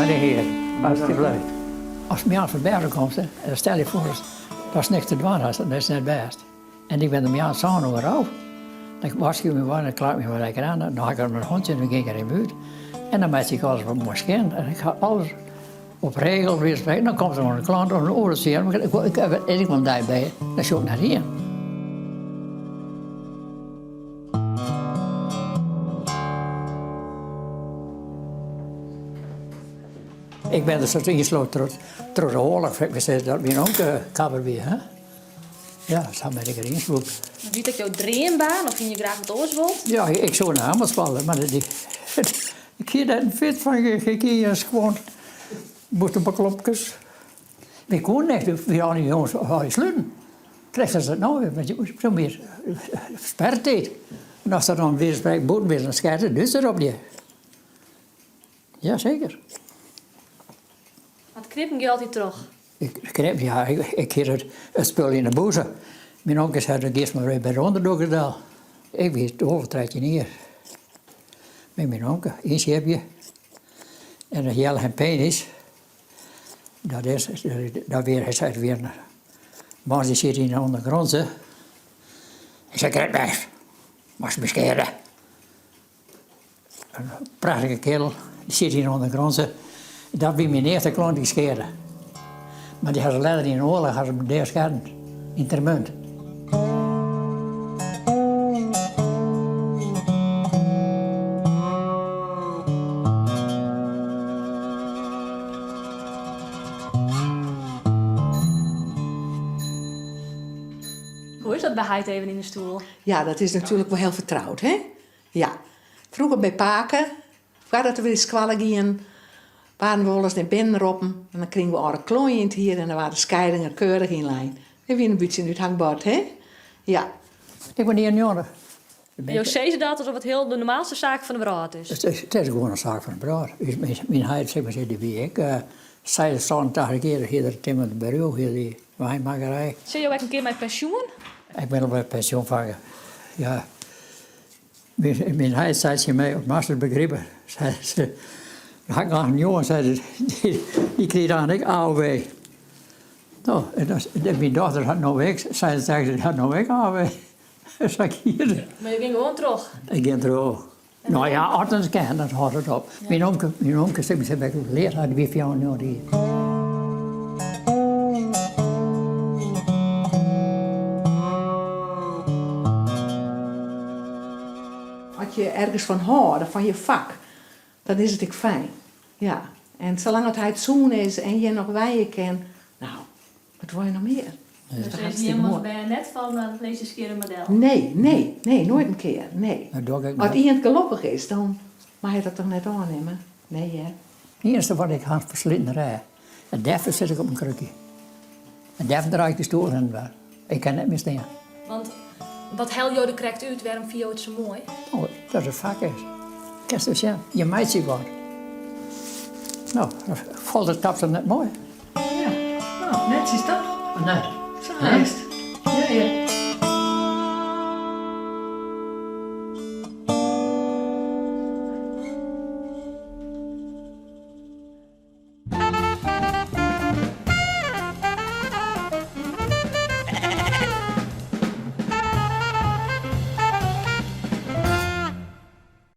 de hear, alsjeblieft. Ast moarns fan bêd komst, dan stel je foar datst niks te dwaan hast, dan is it net bêst. En ik bin der moarns sân oere ôf. Dan wask ik my wat en klaai ik my wat lekker oan. Dan ha ik myn hûntsje en dan gean ik der even út. En dan meitsje ik alles wat moai skjin. En ik ha alles op regel, by spreken. Dan komt der noch in klant of in oare tsjin. Ik is ek wol in dei by, dan sjoch ik net ien. Ik bin der soart ynsloten troch troch de oarloch. Ik wist dat myn omke kapper wie. Hè? Ja, sa bin ik der ynslûpt. Wie dat jo dreambaan of hiene je graach wat oars wold? Ja, ik soe nei ambachtskoalle, mar ik hie dêr in fit fan. Ik hie in skoan moast op 'e klopkes. Wy koenen net, wy hiene dy jonges allegear sluten. Krekt as it no is, want je toen wie it spertiid. En ast dan by wijze van bûten bist, dan skeat de Dútser op dy. Ja, seker. Mar it knippen gie altyd troch? Ik knip, ja. Ik hie it spul yn 'e bûse. Myn omke sei, dan giest mar wer by de ûnderdûkers del. Ik wie 12, 13 jier. Mei myn omke, ynsjipje. En dan Jelle en Penis. Dat is, dat wie, hy sei, wie in man dy siet yn de ûndergrondse. Ik sei, krekt bêst, moatst my skeare. In prachtige kerel, dy siet yn de ûndergrondse. Dat wie myn earste klant dy't ik skearde. Mar dy ha se letter yn de oarloch ha se him deasketten yn Termunten. Hoe is dat by heit even yn de stoel? Ja, dat is natuerlik wol hiel fertroud, hè? Ja. Froeger by pake, foardat we nei skoalle gienen, waarden we wolris nei binnen roppen en dan krigen we âlde kloaien yn it hier en dan waard de skiedinger keurich ynlein. We wienen in bytsje in úthangbord, hè? Ja. Ik bin 91. Jo sizze dat alsof it hiel de normaalste saak fan de wrâld is. It is, it is gewoan in saak fan de wrâld. Myn heit, sis mar, dy wie ek 86 jier, hie er timmer bedriuw, hie dy weinmakkerij. Sille jo ek in kear mei pensjoen? Ik bin al mei pensjoen fange, ja. Myn heit sei tsjin my, moatst it begripe, sei se, ha ik noch in jonge, sei se, dy kriget dan ek AOW. No, en myn dochter hat no ek, 86, hat no ek AOW. Sa giet it. Mar jo gean gewoan troch? Ik gean troch. No ja, as it kin, dan hâldt it op. Myn omke, myn omke sis mar, ik leard ha, dy wie 94 jier. As je ergens fan hâlde, fan je fak, dan is it ek fijn. Ja, en salang as heit sûn is en jin noch wije kin, no, wat wolle je noch mear? Dus der is ien as bern net fan lis de skjirre mar del? Nee, nee, nee, noait in kear, nee. Dat doch ik net. As ien gelokkich is, dan mei je dat toch net ôfnimme? Nee hear. It iennichste wat ik ha, fersliten rêch. En dêrfoar sit ik op in krukje. En dêrfoar draai ik de stoel hinne en wer. Ik kin net mear stean. Want wat helje jo der krekt út? Wêrom fine jo it sa moai? Oh, dat it fak is. Kinst it sjen, je meitsje wat. No, falt it kapsel net moai? Ja, no, netsjes toch? Nee. Sa is it.